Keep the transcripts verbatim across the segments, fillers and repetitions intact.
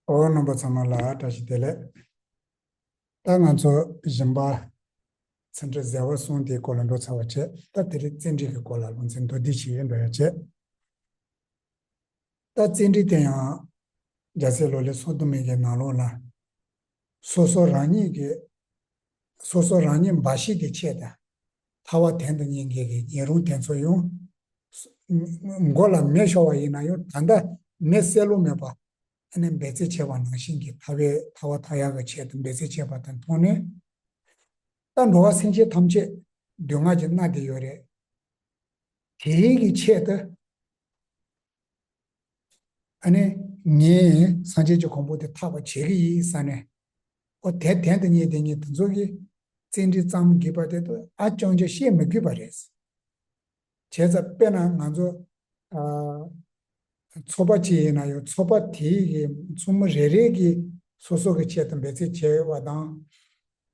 ཨོ། རྣམ་པ་ཚང་མ་ལ་བཀྲ་ཤིས་བདེ་ལེགས། ད་ང་ཚོ་བཞིན་པ་ཚན་ཁྲིད་ཟླ་བ་གསུམ་དེའི་སྐོར་ལ་འགྲོ་ཚར་བ་བྱས། ད་དེ་རིང་བཙན་ཁྲིད་ཀྱི་སྐོར་ལ་ལུང་ཚན་མདོར་བསྡུས་ཤིག་འགྲོ་ཡ་བྱས། ད་བཙན་ཁྲིད་དེ་ཡང་རྒྱལ་སྲས་ལོ་ལེགས་སོ་བདུན་མའི་གི་ནང་ལོགས་ལ། སོ་སོ་རང་ཉིད་ཀྱི། སོ་སོ་རང་ཉིད་འབའ་ཞིག་གི་ཆེད་དུ། ཐར་པ་དོན་དུ་གཉེར་མཁན་གྱི་ཡུན་རིང་དེ་ཚོ་ཡང་། མགོ་ལ་མེ་ཤོར་བ་ཡིན་ན་ཡང་ད་ལྟ་མེ་བསད་ལོང་མེད་པ། ཨ་ནི་འབད་རྩོལ་བྱས་པ་ནང་བཞིན་གྱི་ཐར་པའི་ཐར་པ་ཐོབ་ཡག་གི་ཆེད་དུ་འབད་རྩོལ་བྱས་པ་དང་མཐོང་ནས། ད་འགྲོ་བ་སེམས་ཅན་ཐམས་ཅད་སྡུག་བསྔལ་གྱི་མནའ་དེ་ཡོད་རེད། དེའི་གི་ཆེད་དུ། ཨ་ནི་ངས་སངས་རྒྱས་ཀྱི་གོ་འཕང་དེ་ཐོབ་པ་བྱེད་ཀྱི་ཡིན་བསམ་ནས། ཨོ་དེ་དོན་དུ་གཉེར་མཁན་དེ་ཚོ་གིས་བཙན་ཁྲིད་བརྩམ་དགོས་པ་དེ་ཚོ་ཨ་ཅང་ཅང་བཤད་མི་དགོས་པ་རེད། བྱས་ཙང་དཔེར་ན་ང་ཚོ། ཨ། ཚོགས་པ་གཅིག་ཡིན་ན་ཡང་ཚོགས་པ་དེའི་གི་ཚོགས་མི་རེ་རེ་གིས་སོ་སོ་གི་ཆེད་དུ་འབད་རྩོལ་བྱས་པ་དང་།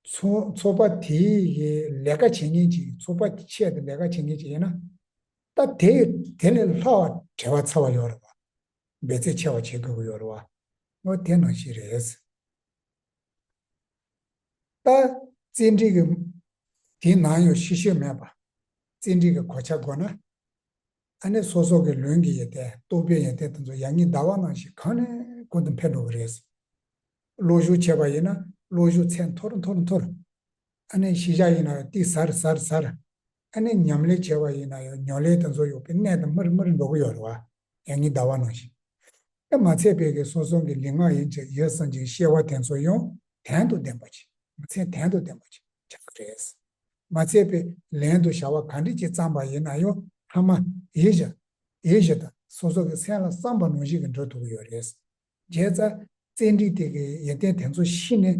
ཚོགས་ཚོགས་པ་དེའི་གི་ལས་ཀ་བྱེད་མཁན་ཅིག་ཚོགས་པ་ཆེད་དུ་ལས་ཀ་བྱེད་མཁན་ཅིག་ཡིན་ན། ད་དེ་དེ་ལས་ལྷག་པ་བྲེལ་བ་ཚ་བ་ཡོད་རེད་བ། འབད་རྩོལ་ཆེ་བ་བྱེད་དགོས་ཀྱི་ཡོད་རེད་བ། འོ་དེ་ནང་བཞིན་རེད། ད་བཙན་ཁྲིད་ཀྱི་དེའི་ནང་ཡང་ཤེས་བྱ་མེད་པ། བཙན་ཁྲིད་ཀྱི་གོ་ཆ་བགོས་ན། ཨ་ནི་སོ་སོ་གི་ལུས་ཀྱི་ཡོན་ཏན་རྟོགས་པའི་ཡོན་ཏན་དེ་ཚོ་ཡར་ངོའི་ཟླ་བ་ནང་བཞིན་གང་ནས་གང་དུ་འཕེལ་འགྲོ་གི་རེད། བློ་སྦྱོང་བྱས་པ་ཡིན་ན་བློ་སྦྱོང་ཚད་མཐོ་རུ་མཐོ་རུ་མཐོ་རུ། ཨ་ནི་ཤེས་བྱ་ཡིན་ན་ཡང་ཏིག་ཟར་ཟར་ཟར། ཨ་ནི་ཉམས་ལེན་བྱས་པ་ཡིན་ན་ཡང་ཉམས་ལེན་དེ་ཚོ་ཡོད་པའི་གནས་དང་མར་མར་འགྲོ་གི་ཡོད་རེད་བ། ཡར་ངོའི་ཟླ་བ་ནང་བཞིན། དེ་མ་ཚད་པའི་གི་སོ་སོ་གི་ལུས་ངག་ཡིད་གཅིག་ཡིད་གསུམ་གྱི་སྐྱེ་བ་དེ་ཚོ་ཡང་དོན་དང་ལྡན་པ་ཅིག་མ་ཚད་དོན་དང་ལྡན་པ་ཅིག་ཆགས་ཀྱི་རེད། མ་ཚད་པའི་ལན་དང་བྱ་བ་ག་འདྲ་ཅིག་བརྩམས་པ་ཡིན་ན་ཡང་ཐ་མ་ཡིད་བཞིན། ཡིད་བཞིན་དུ་སོ་སོ་གི་སེམས་ལ་བསམ་པ་ནང་བཞིན་གྱི་འགྲུབ་ཐུབ་ཀྱི་ཡོད་རེད། བྱས་ཙང་བཙན་ཁྲིད་དེ་གི་ཡོན་ཏན་དེ་ཚོ་ཤེས་ནས།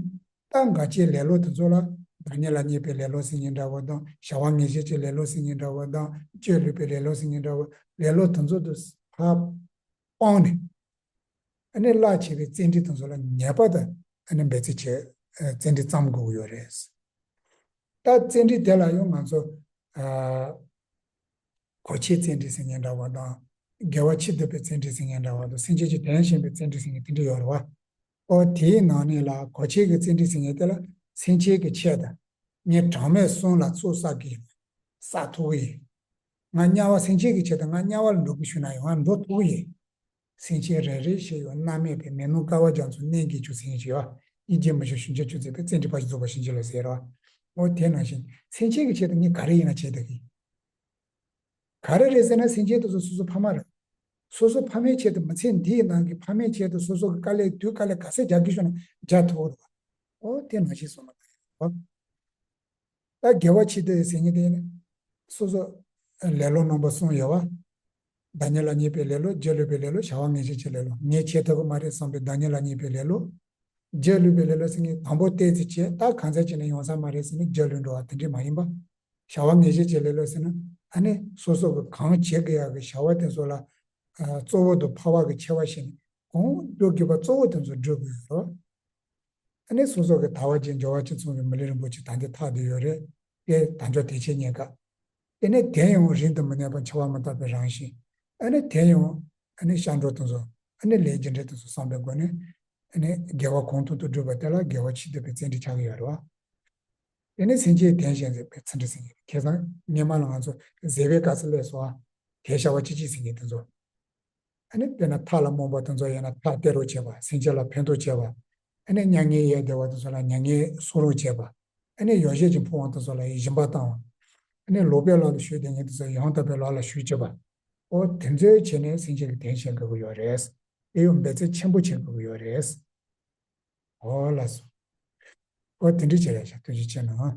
ད་འགལ་རྐྱེན་ལེ་ལོ་དེ་ཚོ་ལ། བདག་ཉིད་ལ་བརྙས་པའི་ལེ་ལོ་ཟེར་མཁན་འདྲ་བོ་དང་། བྱ་བ་ངེས་ཤེས་ཀྱི་ལེ་ལོ་ཟེར་མཁན་འདྲ་བོ་དང་། སྤྱོད་ལས་པའི་ལེ་ལོ་ཟེར་མཁན་འདྲ་བོ། ལེ་ལོ་དེ་ཚོ་དུ་ཕར་སྤངས་ནས། ཨ་ནི་རླབས་ཆེ་བའི་བཙན་ཁྲིད་དེ་ཚོ་ལ་ངེས་པར་དུ་ཨ་ནི་འབད་རྩོལ་བྱེད། ཨ། བཙན་ཁྲིད་བརྩམ་དགོས་ཀྱི་ཡོད་རེད། ད་བཙན་ཁྲིད་དེ་ལ་ཡང་ང་ཚོ། ཨ། གོ་ཆའི་བཙན་ཁྲིད་ཟེར་མཁན་འདྲ་བ་དང་། དགེ་བ་ཆེས་ལྡན་པའི་བཙན་ཁྲིད་ཟེར་མཁན་འདྲ་བ་དང་། སེམས་ཅན་གྱི་དོན་བྱེད་པའི་བཙན་ཁྲིད་ཟེར་མཁན་དེ་འདྲ་ཡོད་རེད་བ། ཨོ་དེའི་ནང་ནས་ལ་གོ་ཆའི་གི་བཙན་ཁྲིད་ཟེར་མཁན་དེ་ལ་སེམས་ཅན་གྱི་ཆེད་དུ། ངས་གྲངས་མེད་གསུམ་ལ་ཚོགས་བསགས་ཀྱི་ཡིན། བསགས་ཐུབ་ཀྱི་ཡིན། ང་དམྱལ་བ་སེམས་ཅན་གྱི་ཆེད་དུ་ང་དམྱལ་བ་ལ་འགྲོ་དགོས་བྱུང་ན་ཡང་ང་འགྲོ་ཐུབ་ཀྱི་ཡིན། སེམས་ཅན་རེ་རེ་བཞིན་ཡང་མནར་མེད་པའི་མེ་ནོར་དཀར་བ་རྒྱ་མཚོ་གནས་འགེལ་བཅུག་ཟེར་མཁན་ཅིག་ཡོད། སྙིང་རྗེ་མི་ཞུམ་ཞིང་ཆེར་སྤྱོད་མཛད་པའི་བཙན་ཁྲིད་ཕ་ཤུལ་རྫོགས་པ་བྱིན་གྱིས་རློབས་ཟེར་རོ། འོ་དེ་ནང་བཞིན་སེམས་ཅན་གྱི་ཆེད་དུ་ངས་ག་རེ་ཡིན་ན་བྱེད་བསྡད་ཀྱི། ག་རེ་རེད་ཟེར་ན་སེམས་ཅན་དེ་ཚོ་སོ་སོ་ཕ་མ་རེད། སོ་སོ་ཕ་མའི་ཆེད་དུ་མི་ཚེ་འདིའི་ནང་གི་ཕ་མའི་ཆེད་དུ་སོ་སོ་གི་དཀའ་ལས་དུས་དཀའ་ལས་ག་ཚད་རྒྱག་གི་བྱུང་ན་རྒྱག་ཐུབ་རེད་བ། འོ་དེ་ནང་བཞིན་སོང་ན་ད་ཡོད་བ། ད་དགེ་བ་ཆེས་ལྡན་ཟེར་མཁན་དེ་ནི། སོ་སོ། ལེ་ལོ་རྣམ་པ་གསུམ་ཡོད་བ། བདག་ཉིད་ལ་བརྙས་པའི་ལེ་ལོ། རྒྱུ་བསླུས་པའི་ལེ་ལོ། བྱ་བ་ངེས་ཤེས་ཀྱི་ལེ་ལོ། ངས་བྱེད་ཐུབ་ཀྱི་མ་རེད་བསམ་པའི་བདག་ཉིད་ལ་བརྙས་པའི་ལེ་ལོ། རྒྱུ་བསླུས་པའི་ལེ་ལོ་ཟེར་མཁན་དང་པོ་བལྟས་ཚེ་བྱས་ད་གང་ཚ་བྱས་ན་ཡོང་ས་མ་རེད་ཟེར་ནས་རྒྱུ་བསླུས་འགྲོ་བ་དེ་འདྲས་མ་ཡིན་པ། བྱ་བ་ངེས་ཤེས་ཀྱི་ལེ་ལོ་ཟེར་ན་ཨ་ནི་སོ་སོ་གི་གང་བྱེད་དགོས་ཡག་གི་བྱ་བ་དེ་ཚོ་ལ། ཨ། གཙོ་བོ་དང་འཕགས་པ་གི་ཆེ་བ་བྱས་ནས་གང་སྒྲུབ་དགོས་པ་གཙོ་བོ་དེ་ཚོ་སྒྲུབ་དགོས་ཡོད་རེད། ཨ་ནི་སོ་སོ་གི་དལ་བ་བརྒྱད་འབྱོར་བ་བཅུ་མཚུངས་པའི་མི་ལུས་རིན་པོ་ཆེ་ད་འདི་ཐོབ་བསྡད་ཡོད་རེད། དེ་དལ་འབྱོར་བདེ་ཆེན་རྙེད་དཀའ། དེ་ནས་དེ་ཡང་རིང་དུ་མི་གནས་པར་འཆི་བ་མི་རྟག་པའི་རང་བཞིན། ཨ་ནི་དེ་ཡང་ཨ་ནི་སྐྱབས་འགྲོ་དེ་ཚོ། ཨ་ནི་ལས་རྒྱུ་འབྲས་དེ་ཚོ་བསམ་པའི་སྒོ་ནས། ཨ་ནི་དགེ་བ་གང་ཐུབ་ཐུབ་བསྒྲུབས་པ་དེ་ལ་དགེ་བ་ཆེས་ལྡན་པའི་བཙན་ཁྲིད་ཆགས་ཀྱི་ཡོད་རེད་བ། དེ་ནས་སེམས་ཅན་དོན་བྱེད་པའི་བཙན་ཁྲིད་ཟེར་མཁན་རེད། ཁ་སང་སྔོན་མ་ལ་ང་ཚོ་བཟོད་པའི་དཀའ་ཚེགས་སླེབས་སོང་ཨ། དེ་བྱ་བ་ཅི་ཅི་ཟེར་མཁན་དེ་ཚོ། ཨ་ནི་དཔེར་ན་ཐབས་ལ་རྨོངས་པ་དེ་ཚོ་ཡིན་ན་ཐབས་སྟེར་རོགས་བྱེད་པ། སེམས་ཅན་ལ་ཕན་ཐོགས་བྱེད་པ། ཨ་ནི་མྱ་ངན་ཡལ་བསྡད་པ་དེ་ཚོ་ལ་མྱ་ངན་སེལ་རོགས་བྱེད་པ། ཨ་ནི་ཡོ་བྱད་ཀྱི་ཕུན་དབང་དེ་ཚོ་ལ་ཡིད་སྦྱིན་པ་བཏང་བ། ཨ་ནི་ལོག་པའི་ལམ་ལ་ཞུགས་བསྡད་མཁན་དེ་ཚོ་ཡང་དག་པའི་ལམ་ལ་ཞུགས་བྱེད་པ། འོ་དེ་ཚོའི་ཆེད་ནས་སེམས་ཅན་གྱི་དོན་བྱེད་དགོས་ཀྱི་ཡོད་རེད། དེ་ཡང་འབད་རྩོལ་ཆེན་པོ་བྱེད་དགོས་ཀྱི་ཡོད་རེད། འོ་ལགས་སོ། འོ་དེ་འདྲ་བྱས་རེད་ཤག་ཐུགས་རྗེ་ཆེ་གནང་།